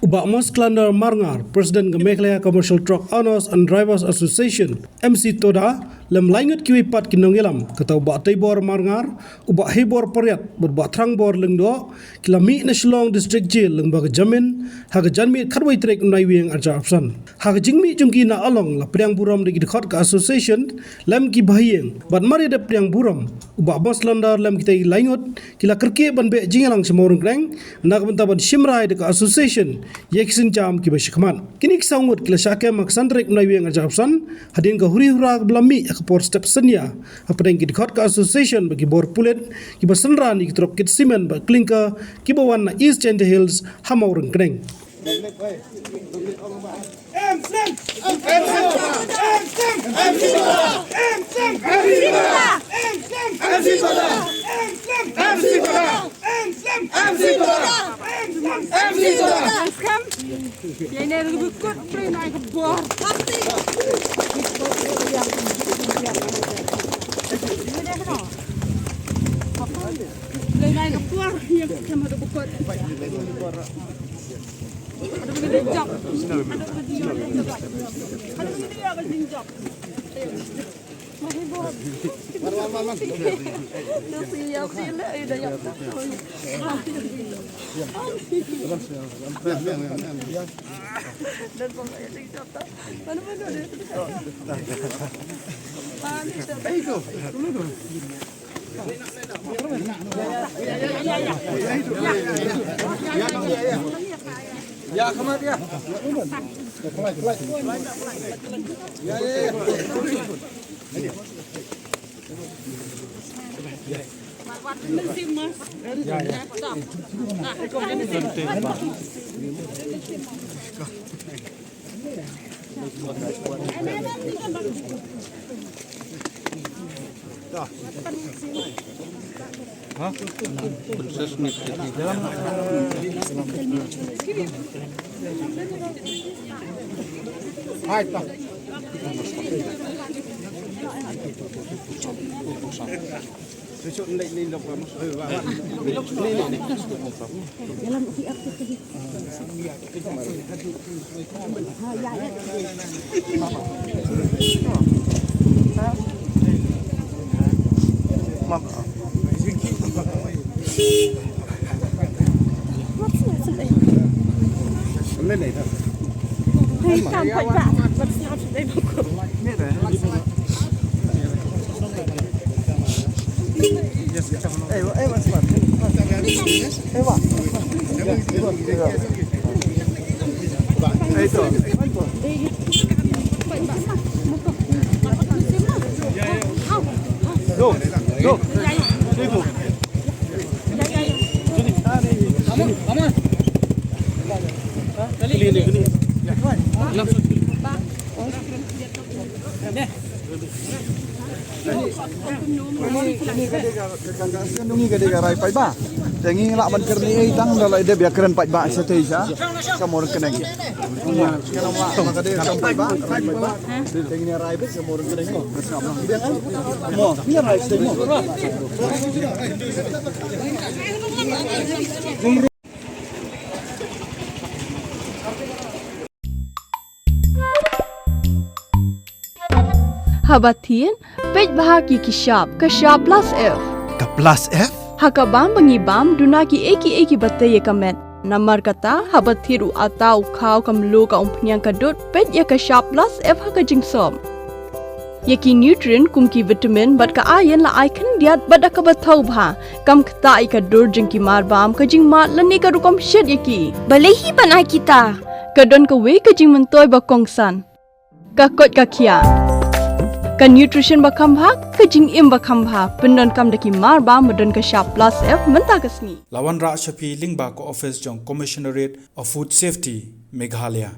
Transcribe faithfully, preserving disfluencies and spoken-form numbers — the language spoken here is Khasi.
Bah Mosklander Marngar, President ka Meghalaya Commercial Truck Owners and Drivers Association, M C Toda, lem laingut kiwei pat ki nongïalam, kata u Bah Teibor Marngar, u Bah Hebor Pariat, bad u Bah Trangbor Lyngdoh, ki la mih na Shillong District Jail lyngba ka jamin, ha ka janmiet khatwei tarik u Naiwieng arhajar arphew san. Ha ka jingmih jong ki na Along la pdiang burom da ki dkhot ka association, lem ki bahaïing, bad mar ïa dep pdiang burom, u Bah Mosklander lem kita ki laingut, ki la kyrkieh ban beh jingïalang sha Mawryngkneng, na ka bynta ban shim rai da ka association, ïa ki sienjam kiba shakhmat. Kine ki saw ngut ki la shah kem ha ka san tarik u Naiwieng arhajar arphew san, hadien ka huri hura kaba la mih ha ka por step synñia, hapdeng ki dkhot ka association bad ki bor pulit, kiba synran ïa ki truck kit cement bad clinker, kiba wan na East Jaintia Hills, ha Mawryngkneng. Ngi ka dei ka rai paidbah. Te ngi lah ban kren ei tang da la dep ïa kren paidbah shatei sha. Sha Mawryngkneng. Ngi ka dei ka paidbah, rai paidbah. Te ngi rai beit sha Mawryngkneng mo. Mo, ngi rai shatei mo. Haba thied, peit bha ïa ki shap, ka shap Plus F. Ka Plus F? Ha ka bam ba ngi bam, duna kiei kiei kiba tei ïa ka met. Namar kata, haba thied u atta, u khaw, ka mluh, ka umphniang, ka dud, peit ïa ka shap Plus F ha ka jingsop. Ïa ki nutrient kum ki vitamin bad ka iron la ai khyndiat bad da kaba thaw bha. Kam ktah ïa ka dur jong ki marbam, ka jingmad lane ka rukom shet ïa ki. Balei hi ban ai kita? Ka don kawei ka jingmyntoi ba kongsan. Ka koit ka khiah. Ka nutrition ba kham bha, ka jingim ba kham bha. Pyndonkam da ki marbam ba don ka shap Plus F mynta ka sngi. La wanrah sha phi lyngba ka office jong Commissionerate of Food Safety, Meghalaya.